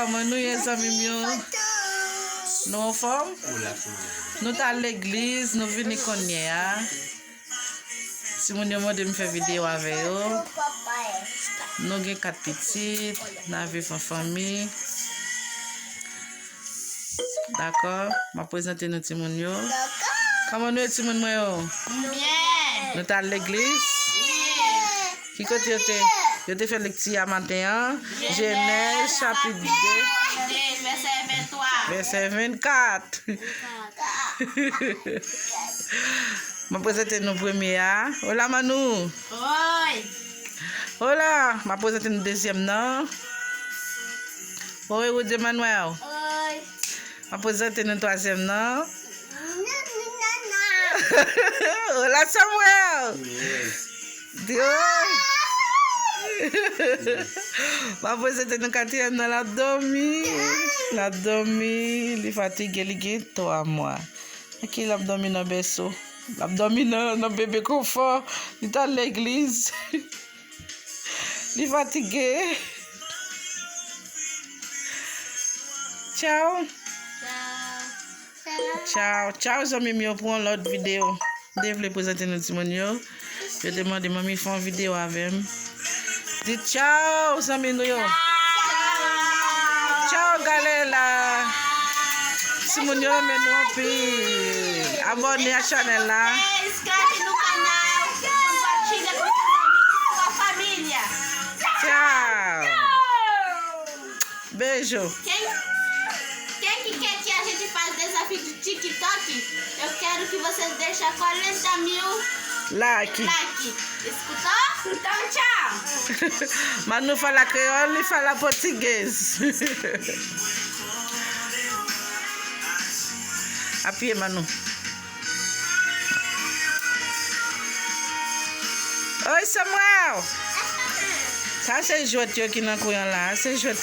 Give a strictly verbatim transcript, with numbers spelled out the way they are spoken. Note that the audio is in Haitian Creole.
Kòman nou ye, zanmi m yo? Nou anfòm? Nou t al legliz, nou vini kounye a. Timoun yo mande m fè videyo avè yo. Nou gen kat pitit, n ap viv an fanmi. Dakò, m ap prezante nou timoun yo. Kòman nou ye, timoun mwen yo? Byen. Nou t al legliz? Wi. Ki kote yo te, yo te fè lekti a maten an? Jenèz chapit de, vèsè venntwa. Vèsè vennkat. M ap prezante nou premye a. Hola, Manou. Oi. Hola. M ap prezante nou dezyèm nan. Oi, Rudy Emmanuel. Oi. M ap prezante nou twazyèm nan. Hola, Samuel. Di oi. M ap prezante nou katriyèm nan, l ap dòmi. L ap dòmi. Li fatige, li gen twa mwa. Aki l ap dòmi nan bèso. L ap dòmi nan, nan bebe konfò. Li t al legliz. Li fatige. Tchaw. Tchaw. Tchaw, tchaw, zanmi m yo, pou yon lòt videyo. M te vle prezante nou timoun yo. Yo te mande manmi fè yon videyo avè m. Di tchaw, zanmi nou yo. Tchaw, Galela. Timoun yo renmen nou anpil. Abòne a chanèl la. Subscribe nou kanal. Konpatile pou zanmi ki sou la família. Tchaw. Beijo. Quem, quem que quer que a gente faça desafio de TikTok? Eu quero que vocês deixem quarenta mil like. Like. Escutou? Então, tchau. Manou fala kreòl, li fala português. Apiye, Manou. Oi, Samuel. Sa se jwèt yo ki nan kouyon la. Se jwèt